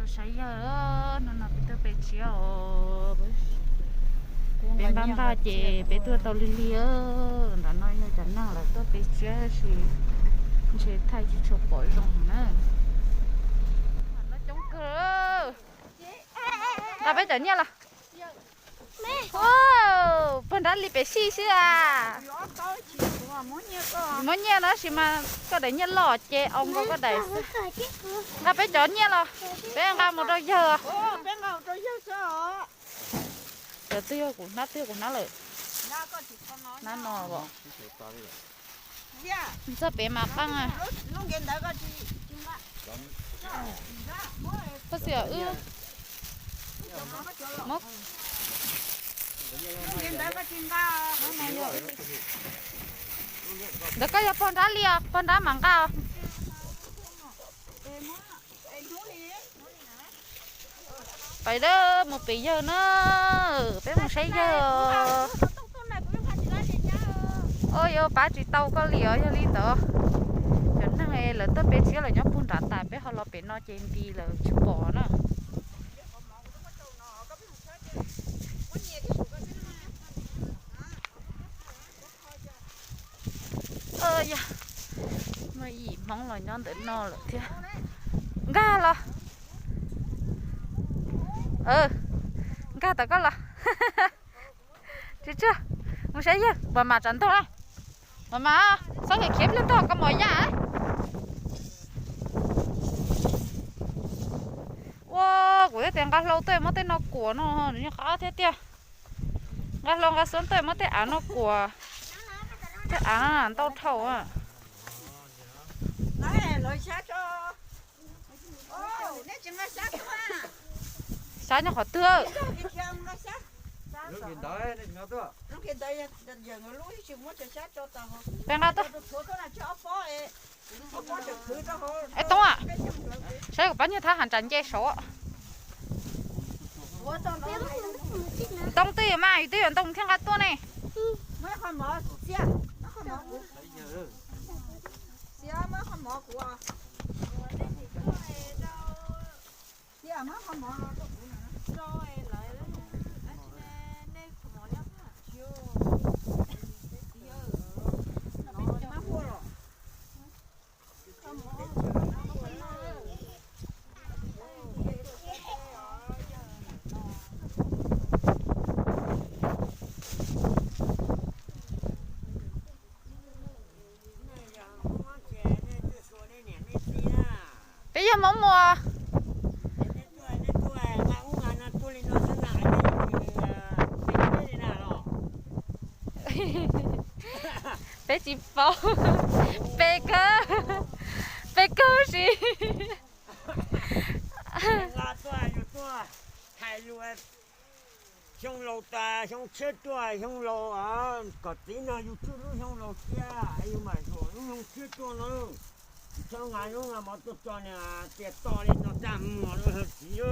Saib yawg, hnub no peb tuaj pe tsiab os. Peb npaj npaj ces peb tuaj tau lig lig. Ntawm no yog cov neeg lawv tuaj pe tsiab tab sis ntshe thaij tsis tshua pom zoo na. Coob kawg. Nqa peb cov nyiaj los. Puag nrab li pem sij xwb as. Muab nyiaj no tab sis mas koj daim nyiaj loj ces au nkaus koj daim xwb. Nqa peb cov nyiaj los, peb nqa mus rau yawg. Cov twg yog kuv hnab, twg yog kuv hnab lawm. Hnab no os. Txog pem mas qeej. Koj xwm wb muab. Ntawd koj yog pog nrab li os, pog nrab mas nqa os. Pais mus pem yawg na, peb mus saib yawg. Ua yuav pab tsis tau koj li os, yog li ntawd cov neeg lawv tuaj pe tsiab lawm nyob puag nrad tas, peb ho los pem no ces nti lawm tsis pom na. Yog muaj ib yim Hmoob los nyob ntawm no lawm thiab. Nkag los. Nkag tom koj los. Tsis tsuag, mus saib yawg, Vam Mam tsam ntog na. Vam Mam, txhob khiav khiav pliag ntog koj mos yaj. Ua, kuv thiaj tias nqa hlau tuaj muab tej no kuam no, nws nyuag qab thiab tiag. Nqa hlau nqa xub tuaj muab tej av no kuam, tej av ntau dhau. Xyab nyob qhov twg? Peb nqa tuaj. Es Toob, saib kuv pab nyuag thab has tsa nce saud. Ntoo twg yuav mas, yus twb yuav ntoo thiaj nqa tuaj ne. Peb yog Hmoob Muas. Peb tsis paub. Peb kawg, peb kawg si. Xyoo laus tas, xyoo tshiab tuaj, xyoo laus, kom txiv no yus tswj lub xyoo laus cia, yus mam zuam lub xyoo tshiab tuaj no. Txhob nqa lub nqa mov tuaj tso niag tias to li no tag muag lawm txiv.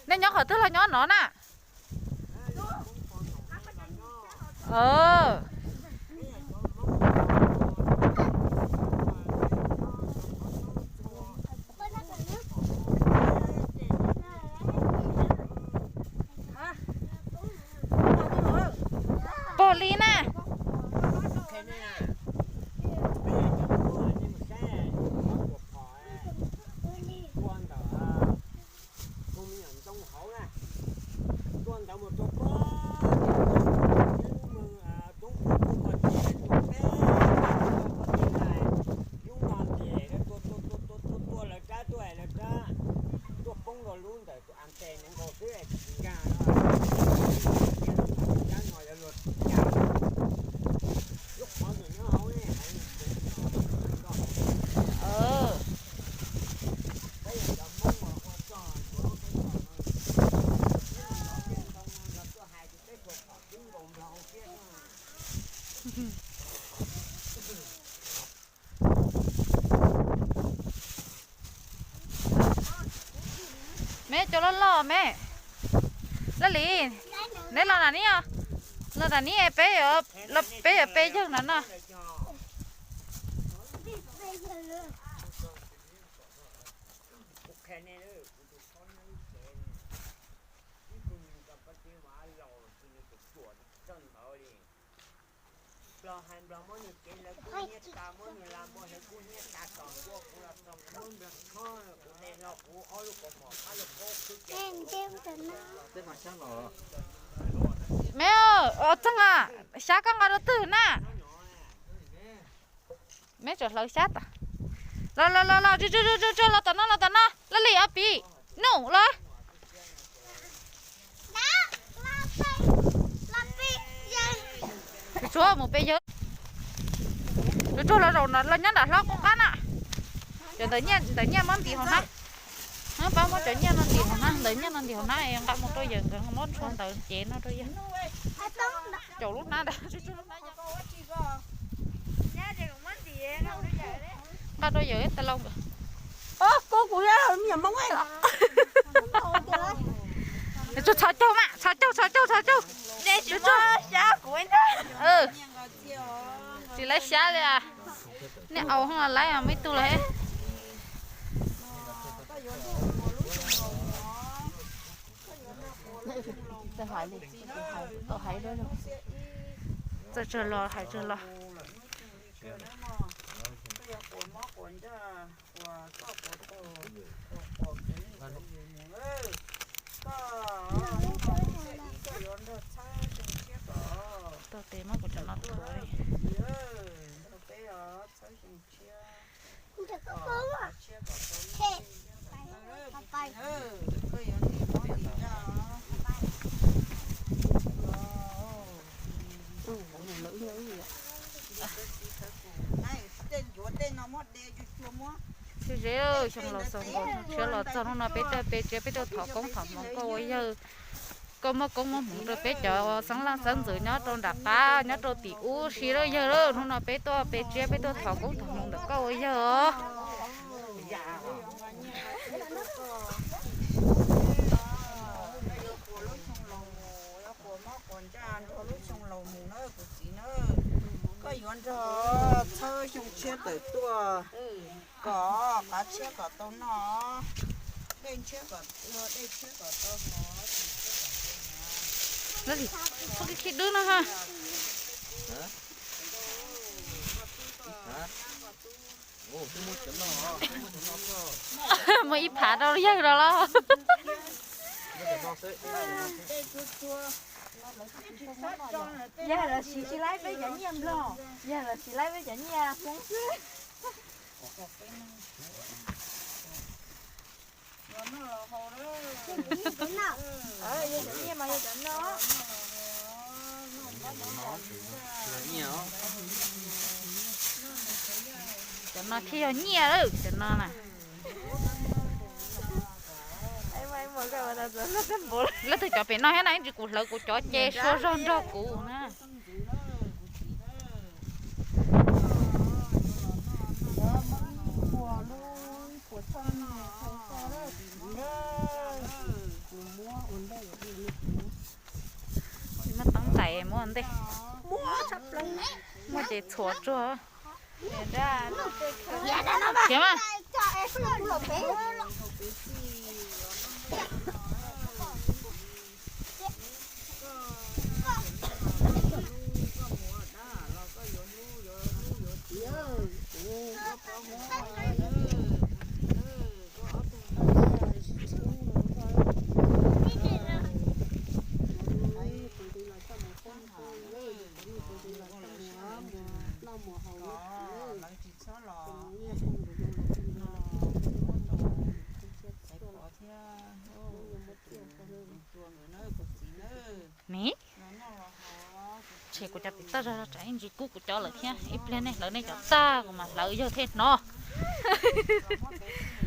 Nej nyob qhov twg los nyob no na? Pog li na. Tua ntawd mus rau pem, mus roob puag puag ces tua pem, tua pem, tua pem, yub no ces tua tua tua tua tua tua lawv rab tuaj, lawv rab tuaj poob rau lub ntawm tus antes no nkaus xwb tsis nkag no, rab no yuav luag tsis nkag. Me cov loj loj me. Laj Lis, neb los nram ni os. Los nram ni peb, peb yuav pe yawg na no. Me, txeeg a, xyab koj nqa rau twg na? Me tseem hlawv xyab tas. Los los los los, tsuag tsuag tsuag, los tom no los tom no, Laj Lis, ob pib, num los. Tsuag mus pe yawg. Tsuag tsuag los zaum no los nyob nram hlob qub qab na. Cov ntawm nyiaj muab ntim hauv hnab. Pab muab cov nyiaj no ntim hauv hnab, ntawm nyiaj no ntim hauv hnab, nqa mus rau yawg nkawd muab tshuav ntawd cev no rau yawg. Caum lub hnab ntawd. Nqa rau yawg ib tas lauj nkawd. Txhob caug mas, txhob caug, txhob caug, txhob caug. Tsis laib xyab li. Nej au hoob los laib muaj ib tug los. Txawm tsawg los hais tsawg los. Tau tes muab kuv cov no tuav. Txiv zeb, xyoo laus xyoo nkaus, xyoo tshiab los txog hnub no peb tuaj pe tsiab, peb tuaj thov koob thov hmoov koj ua yawg. Koj muaj koob muaj hmoov rau peb cov xeeb leej xeeb ntxwv nyob rau nram qab nyob rau tim ub si lawm yawg. Hnub no peb tuaj pe tsiab, peb tuaj thov koob thov hmoov ntawm koj ua yawg os. Koj yuav nrog txhawb xyoo tshiab tawm tuaj, kom qav tshiab kom tau noj, dej tshiab kom ua, dej tshiab kom tau hov. Txhob khib dwb no ha. Muaj ib phav rau yawg no los. Yawg los sis tsis laib peb cov nyiaj nplog, yawg los sis laib peb cov nyiaj xeeb xwb. Yawg cov nyiaj mas yawg cov no. Cov no thiaj yog nyiaj lawm cov no na. Leej twg cov pem no thiab na, ib ntsis kuv hlawv kuv cov ces sua zog nrog kuv na. Muab teeb ntais muab ntej, muab ces txhuav tsuag. Khiav mas. Miv, tshem kuv cov pim toj zog tseem ib ntsis kub kuv cov lawm thiab, ib pliag nej hlawv nej cov tag kuv mam hlawv yawg thiaj hnov.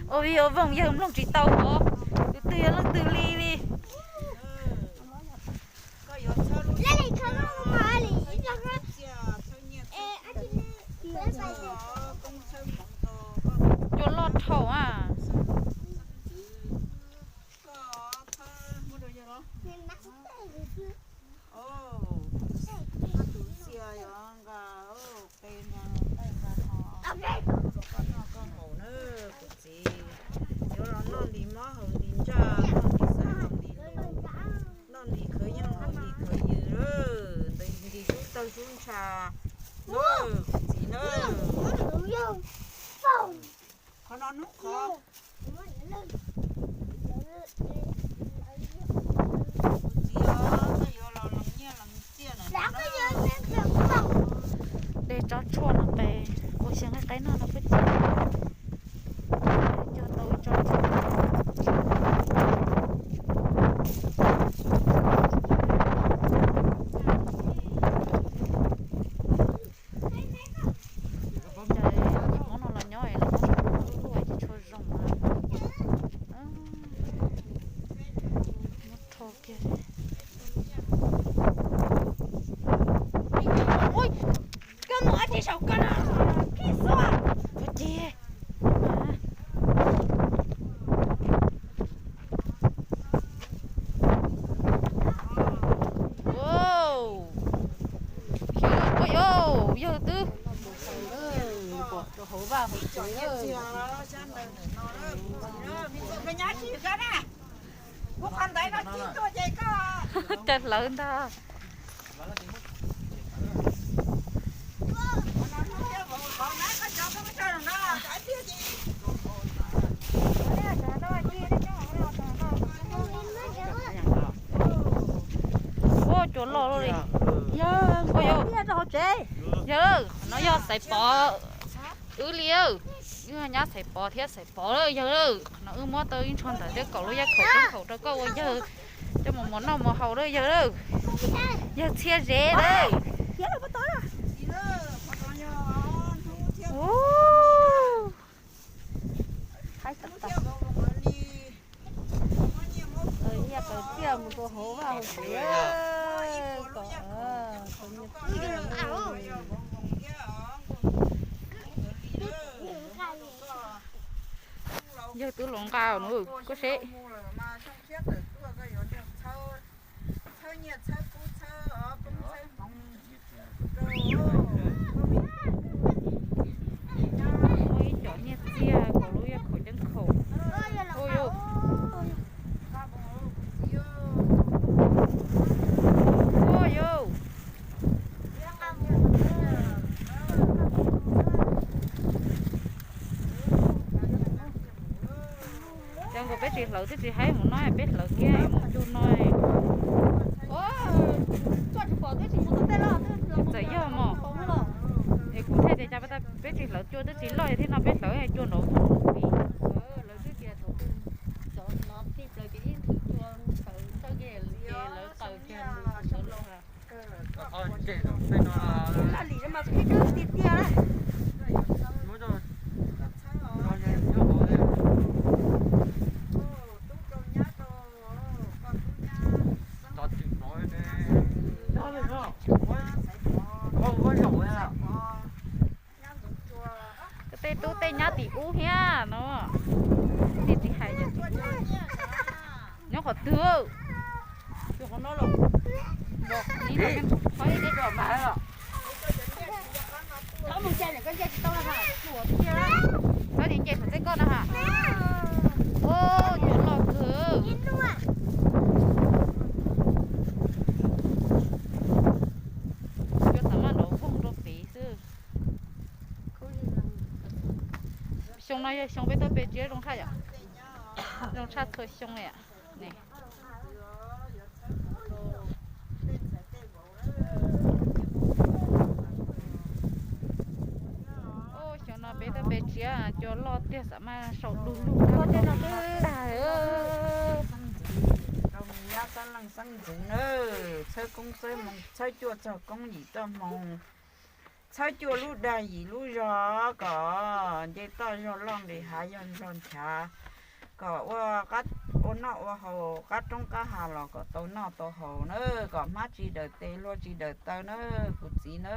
Ua vij ua voog yawg mloog tsis tau hov, tus twg yog leej twg li li. Txiv na, qhov no hnub qhov txiv os, koj yuav los los nyiaj los txiaj na. Dej tsob tshuaj no pes ua xyoo qaib noj no puab ci. Cog tau ib tsob tshuaj. Ces hmoob no los nyob es los muab lub lub tsis tshua zoo na. Muab rho kiag. Ui, koj mus ob tsis saum koj no, phij xua. Ua ci. Ua yog twb cas hlawv ntag. Ua cua loj li. Yawg, no yog Xaiv Pov wb li. Wb nyab Xaiv Pov thiab Xaiv Pov lawm yawg. No wb muab tau ib ntshuag ntawv thiab kaum lub yaj khaum teeb khaum rau koj ua yawg coj mus mus noj mus haus lawm yawg. Yawg txhiaj zeb lawm. Nyiaj tawm tsiaj mus rau hauv vaj hauv tsev kom yawg twb los nqa no koj seb. Muaj ib cov nyiaj txiag kaum lub yaj khaum teeb khaum. Ua yus. Ua yus. Cov nkaus peb tsis hlawv twb tsis haib mus no, peb hlawv kiag mus cug no. Txawm yog mog, es kuv thiaj tias cas peb tsis hlawv cua twb tsis loj thiab no, peb hlawv cua nrov vog vog. Tej tub tej nyab tim ub thiab no, nej tsis hais, nyob qhov twg? Txhob nce saum tej koj na ha. Ua, cua loj kawg. Cua xav maj nrov voog rau pem xwb. Xyoo no yog xyoo peb tuaj pe tsiab zoo tshaj yom, zoo tshaj txhua xyoo li. Xyoo no peb tuaj pe tsiab cua loj tiag, xav maj sau du lug tag. Rau me nyab xeeb leej xeeb ntxwv na, txhawb koob txhawb hmoov, txhawb cua txog koob yim txoj hmoov, txhawb cua lub dag yim lub zog kom nce toj zog loj nqis hav yog zog nchav, kom ua, ua noj ua haus qab roob qab hav los kom tau noj tau haus na, kom hmab tsis daws tes hlua tsis daws taw na, kuv txiv na.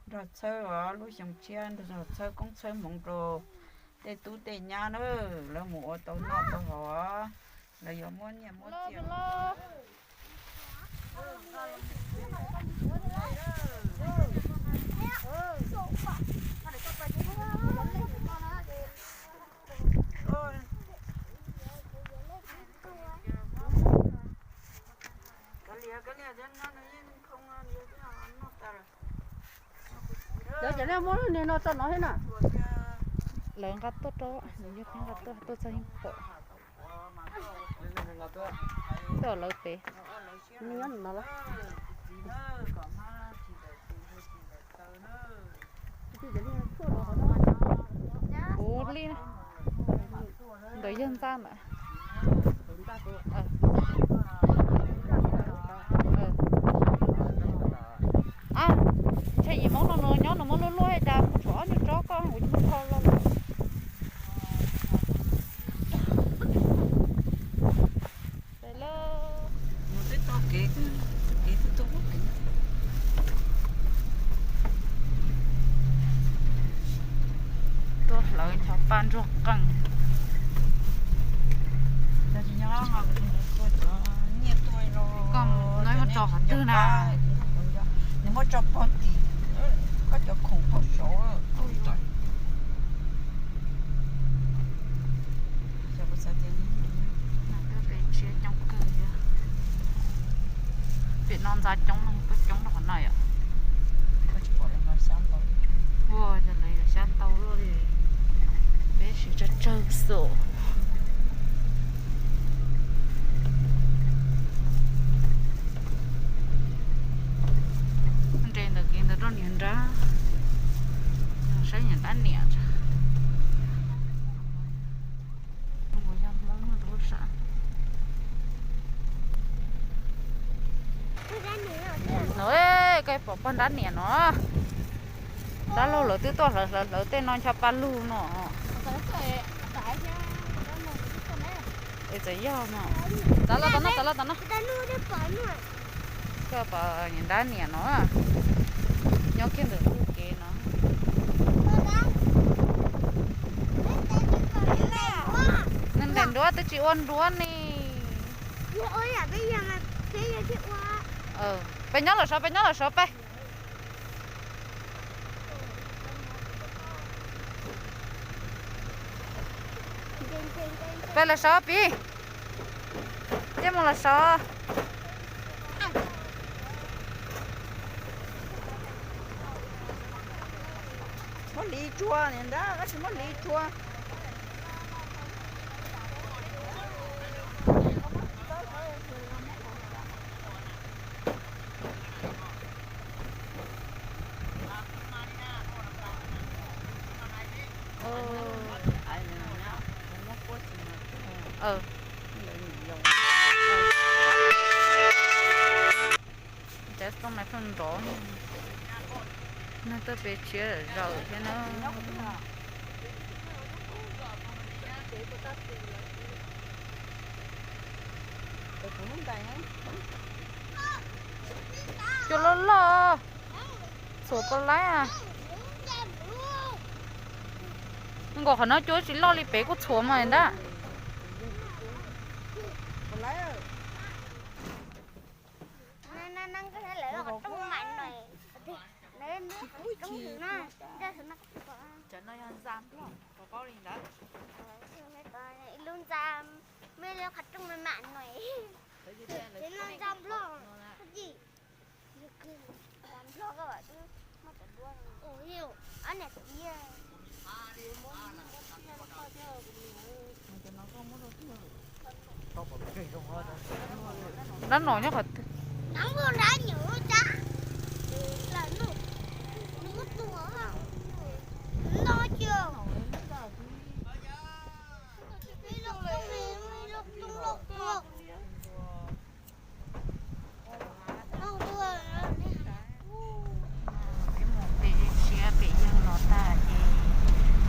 Nrog txhawb os, lub xyoo tshiab nrog txhawb koob txhawb hmoov rau tej tub tej nyab na, lawv mus ua tau noj tau haus, lawv yuav muab nyiaj muab txiaj. Kav liam, kav liam, cov no nws yeej khoo no, nws yeej noj tas lawm. Ces nej muab niag no tso no thiab na. Lawv nqa tuaj rau, nws yog nqa tuaj, tuaj txog yeej pom. Tuaj lawv pem. Kuv li, ntawd yog ntxa ntawd. A, ntshe yim Hmoob no nyob no muab luaj luaj cas kuv tshuav ob nyuag tsob koj kuv mus thau los. Tuaj hlawv nchov paj ntsuag qeej. Koj no muab tso qhov twg na? Nws muab tso pog tim koj cov khoom pog saud. Pem tshiab coob kawg li. Pem no ntxa coob, tuaj coob rau qhov no yom. Ua cas lawv yuav xyab ntau luaj li. Peb siv tsawg tsawg xwb. Nres ntawm kev ntawd rau niam nrab, saib niam nrab niam. No, koj pom pog nrab niam no. Dab laug lawv twb tuaj hlawv hlawv hlawv tej no ncho pa lug no. Es txawm yog no. Txav los tom no, txav los tom no. Koj pom niam nrab niam no, nyob kiag ntawm ntug kev no. Neeg ntes nruab twb tsis ua nruab ne. Peb nyob los sov, peb nyob los sov peb. Peb los sov pib. Coj mus los sov. Muab hliv tsuag niam nrab, koj tsis muab hliv tsuag. Cov xov tooj no pheej nrov, neeg tuaj pem tshiab zawm thiab na. Cua loj loj, txhuam puas laib. Nkaus qhov no cua tsis loj li pem kuj txhuam mas nrab. Cov no yog ntxa Nplog, koj paub li ntawd. Ib lub ntxa, muaj ib lub qhov rooj mam mam no. Ces no ntxa Nplog, ntxa Nplog koj twb muab cov duab, ob niam txiv. Dab no nyob qhov twg? Peb mus pem tshiab pem yeej los tag ces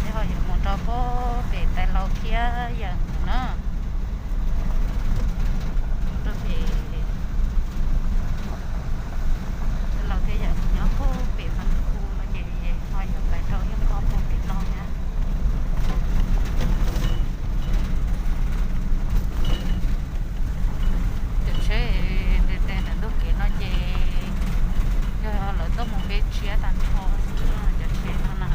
peb ho yuav mus rau pem tais laus thiab yawm na. Rau pem tais laus thiab yawm nyob puag pem Hmoob Khu no ces ho yuav pais rau ib qho puag pem no thiab. Cov tsheb nres nres ntawm ntug kev no ces yog lawv tuaj mus pem tshiab tag nrho, cov tsheb no na.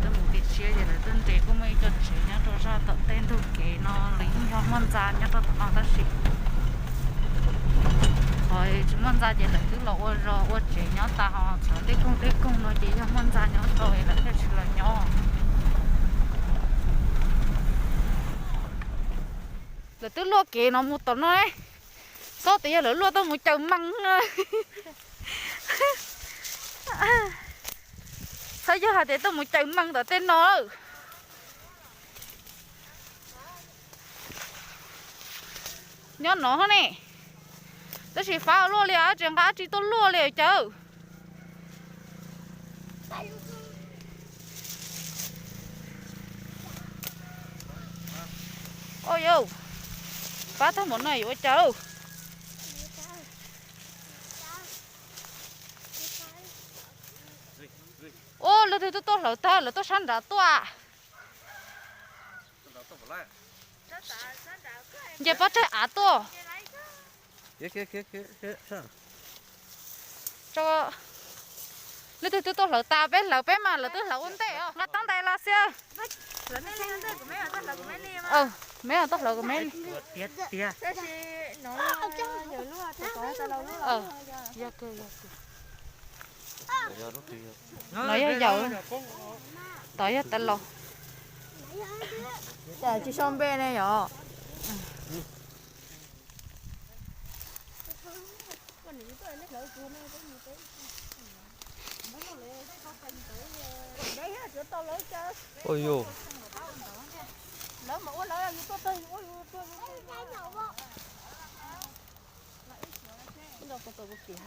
Tuaj mus pem tshiab ces lawv tuaj nres kuj muaj ib co tsev nyob rau zaj tom tej ntug kev no, lawv yeej yog muaj ntxa nyob rau tom no tab sis qhov tsis Muaj ntxa ces lawv twb los ua zos ua tsev nyob tas, ho txog tej koog tej koog no ces yog muaj ntxa nyob rau es lawv thiaj tsis los nyob. Lawv twb luaj kev no mus tom no, xob tias yog lawv luaj tuaj mus caws mees. Xav yog hais tias tuaj mus caws mees tom tej no. Nyob no ne, tab sis fab luaj li, tsis nqa dab tsi tuaj luaj li cas. Ua yau, fab tag npaum no yuav ua cas? Ua, leej twg twb tuaj hlawv tag, lawv tuaj sab nrad tuaj. Nce pob tsaig av tuaj. Leej twg twb tuaj hlawv tas, peb hlawv peb mas, lawv twb hlawv ua ntej os. Nqa tau ntais los xwb. Meb tuaj hlawv kuv meb li. Yog kawg, yog kawg. No yog yaum, tod yog tas los. Cas tsis sau npe ne yom? Ua yus. Hais tsis,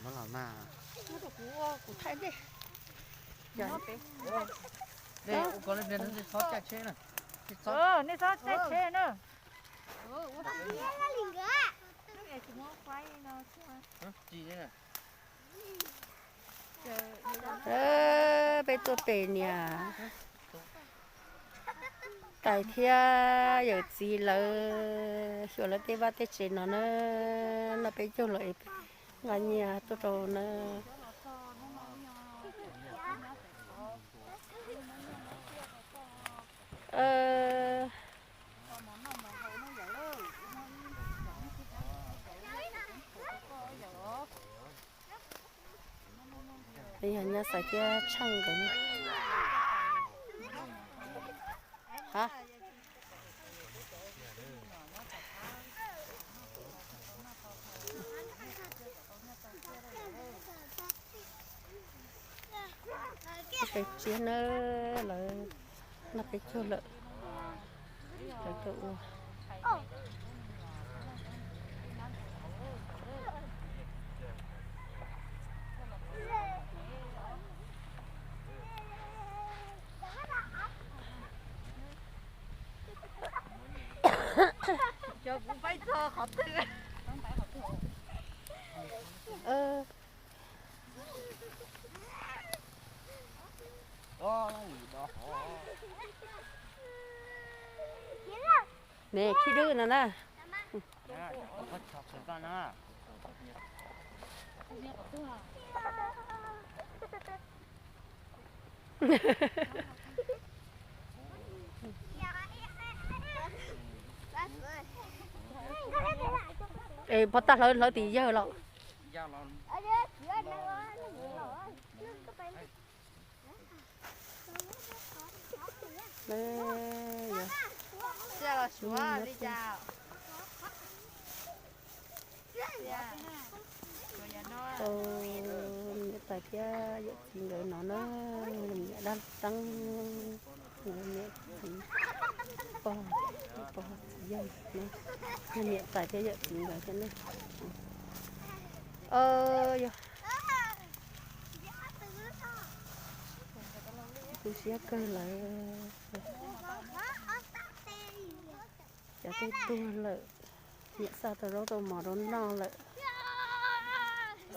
muab los mas. Nej txhob caij tsheb na. Peb tuaj pem niam tais thiab yawm txiv lawv xyuas lawv tej vaj tej tsev no na, noj peb caug los es nqa nyiaj tuaj rau na. Yog nyab xaiv thiab tsheej nkawd. Peb tsiab na, lawv noj peb caug lawm, lawv tuaj ua. Cov kuv peb txog qhov twg? Ne, khib dub no na. Es pov tag hlawv hlawv tim yawg los. Niam tais thiab yawm txiv nkawd no na, niam dab teeb, niam txiv pog, pog txiv yawg na, niam tais thiab yawm txiv nkawd thiab na. Yog tu siab kawg lawm. Cov twb tuag lawm, niam xa tau zaub tau mov rau noj lawm,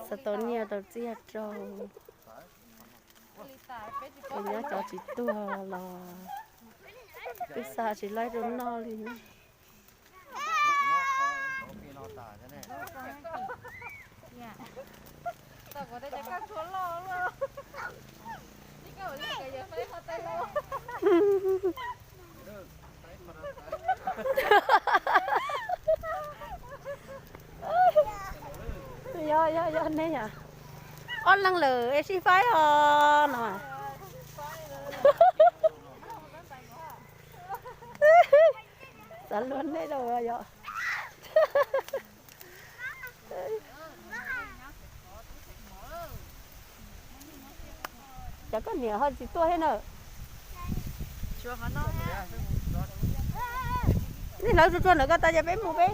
xa tau nyiaj tau txiaj rau. Ces nyob cov tsis tuag los twb xa tsis laib rau noj li. Yog, yog, yog nej yom. Ob leeg lawm es sib faib os no. Xav luag nej rau yom. Cov koj niam ho tsis tuaj thiab na. Nej hlawv tsuag tsuag ntawm ko tas ces peb mus peb.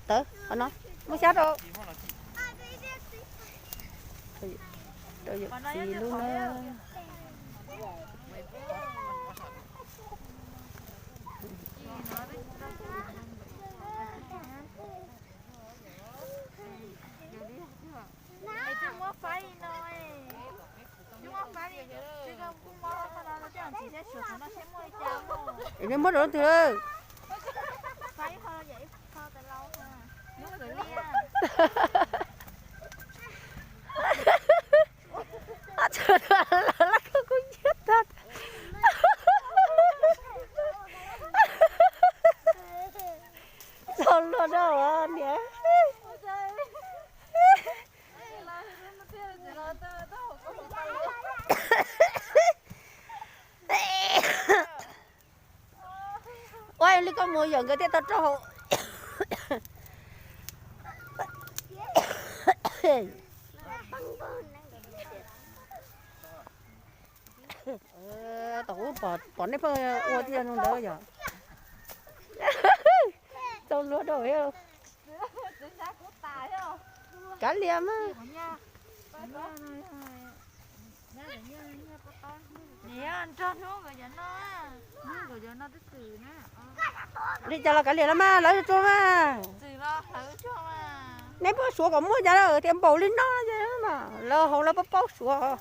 Tawv qhov no, muab xyab rau, rau yawm txiv lub na. Es nej muab rau leej twg lawm? Lawv laj koj kuj nyiam tag. Txaus luag rau niam. Ua li koj mus yawm nkawd thiaj tau rau hauv. Tom ub pom nej pheej ua tiag zoo ntawd yom. Txaus luag rau. Kav liam mas. Nrog hnub nkawd cov no, hnub nkawd cov no twb txwm na. Li cas los kav liam los mas, lawv tsuag mas. Nej puab suav kom muaj cas lawm tias npaum li no ces lawv haus lawv paub paub suav.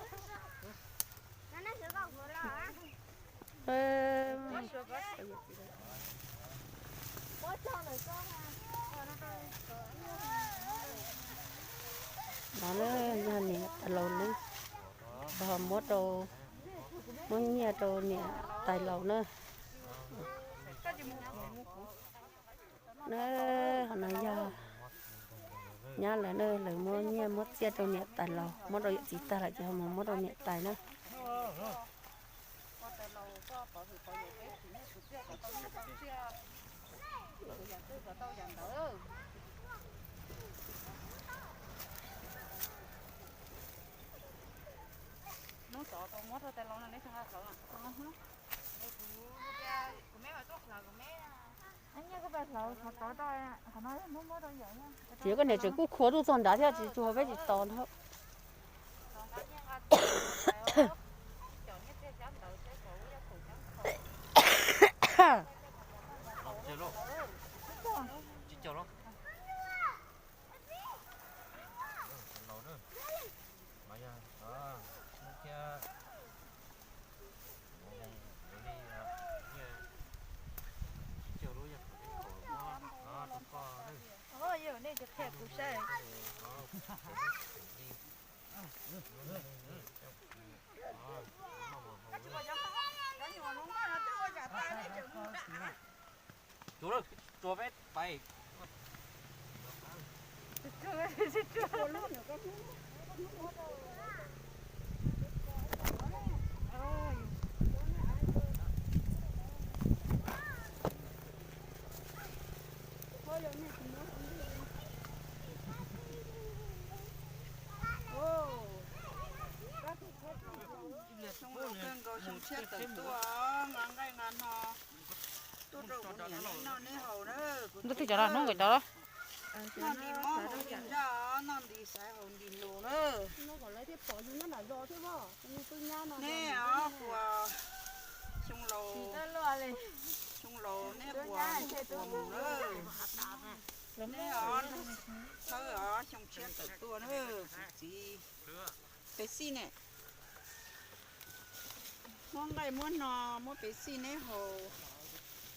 No yog niam tais laus lub, ho muab rau, muab nyiaj rau niam tais laus na. Na, ho no yog nyab lawv na, lawv muab nyiaj muab txiaj rau niam tais laus, muab rau yawm txiv tag lawm ces ho mus muab rau niam tais na. Tsis yog koj niam tseem kuj khuav tuaj txog nrad thiab tsis tsuag peb tsis tos na. Nkaus xyoo tshiab tawm tuaj, nqa nqaij nqa no tuaj Ntuj twg cov los hnub nkawd cov los. Noj nti mob haus nti nraj, noj nti xaiv haus nti lus na. Neb os, kuas xyoo laus, xyoo laus neb kuas mus na. Neb os, txhawb os, xyoo tshiab tawm tuaj na kuv txiv. Pes xij ne, muab nqaij muab no, muab pes xij neb haus.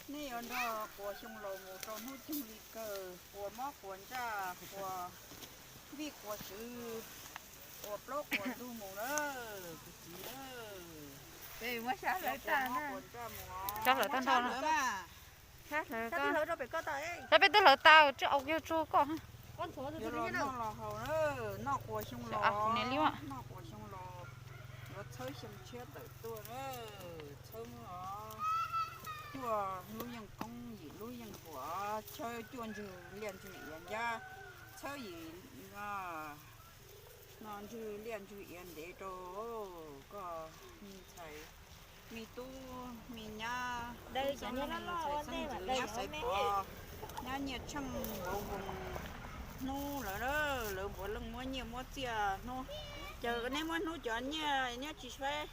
Neb yuav nrog quas xyoo laus mus rau hnub coog li kawg, quas mob quas ntsaj, quas vij quas tswv, quas plaub quas ntug mus na kuv txiv na. Sab hlawv tag nrho. Sab peb twb hlawv tau, tsis au yog tsuag koj. Yuav los noj los haus na, noj quas xyoo los, noj quas xyoo los, yuav txhawb xyoo tshiab tawm tuaj na. Txhawb os, cuaj lub yeej koob, yim lub yeej huam, txhawb cuaj ntswg liaj ntswg iav ncab, txhawb yim no ntswg liaj ntswg iav ntev rau koj me ntxhais, me tub me nyab, me ntxhais xeeb ntxwv, nyab xaiv pov, nyab nyiaj tsheej npauv voos, hnub lawv, lawv puav leej muab nyiaj muab txiaj hnub. Ces neb muab hnub cov nyiaj nyob tsis faib.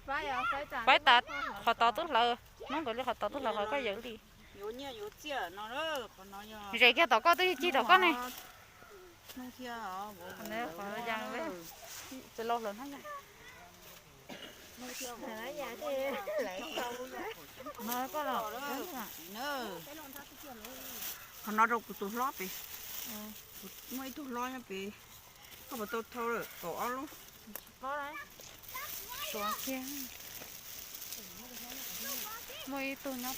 Faib tas, qhov tod twb hlawv, hnub nkawd li qhov tod twb hlawv, qhov koj yawm li. Yuav nyiaj yuav txiaj no, qhov no yog zes kiag tom koj twb cig tom koj ne. Hnub thiab, qhov ya, tsis lau hlawv hnub. No koj los, qhov no rau kuv tus hlob pem, muaj ib tug hlob nyob pem, koj puas tau thau lawm kaum ob lub? Suav kiag. Muaj ib tug nyob.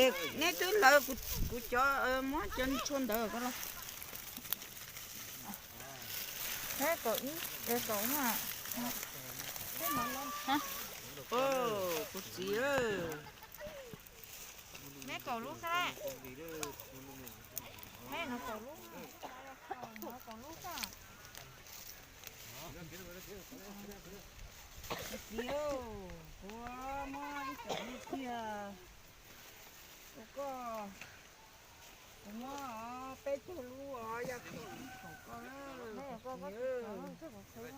Es neb twb hlawv kuv cov, muab cov tshua ntawd koj los. Kaum ib, kaum ib. Kuv txiv, neb kaum lub xwb, neb no kaum lub, kaum lub xwb. Kuv txiv, kuv muab ib co nyiaj txiag rau koj. Kuv muab peb caug lub os, yaj khaum ceeb khaum koj, kuv txiv.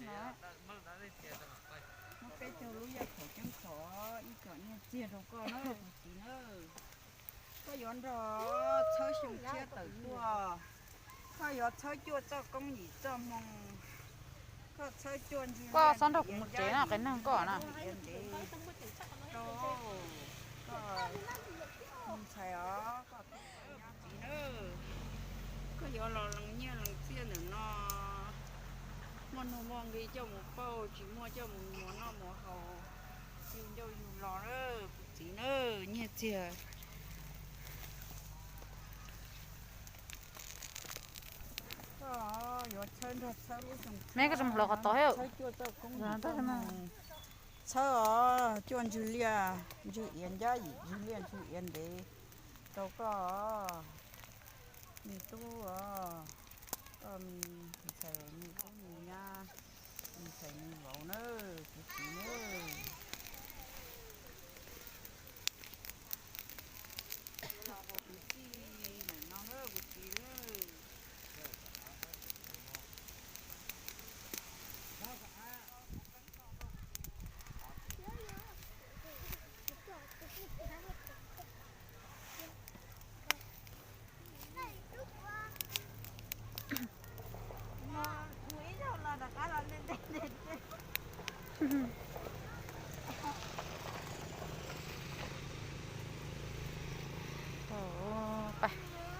Muab peb caug lub yaj khaum ceeb khaum, ib co nyiaj txiag rau koj na kuv txiv na. Koj yuav nrog txhawb xyoo tshiab tawm tuaj, koj yuav txhawb cuaj txoj koob yim txoj hmoo, koj txhawb cuaj ntswg, koj txhob nrog kuv mus tsev na, qias neeg koj na. Rau koj ntxhais os, koj txiv na, koj yuav los lees nyiaj lees txiaj ntawm no, muaj nuj muaj nqi coj mus pauj, tsis muaj coj mus muas noj muas haus, yug ncauj yug lo na kuv txiv na, nyiaj txiag. Koj yuav txhawb nrog txhawb lub xyoo tshiab, txhawb cuaj txoj koob yim txoj hmoo, txhawb os, cuaj ntswg liaj ntswg iav ncab, yim ntswg liaj ntswg iav ntev rau koj, me tub os, koj me ntxhais me tub me nyab, me ntxhais me vauv na, kuv txiv na. Kuv txiv na.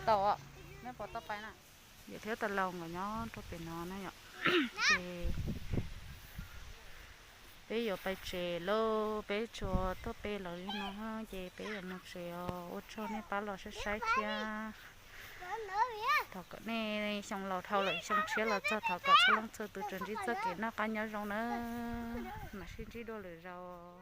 Tau, neb puas tau pais na? Yawm thiab tais laus nkawd nyob rau pem no na yom. Ces peb yuav pais tsev lauj, peb tsuas tuaj peb lawv li no ces peb yuav mus tsev os. Ua tsaug nej pab los saib saib thiab. Thov kom nej xyoo laus dhau lawm xyoo tshiab los txog thov kom txhua leej txhua tus tsuas ntsib txoj kev noj qab nyob zoo nawb. Mam sib ntsib dua lwm zaus.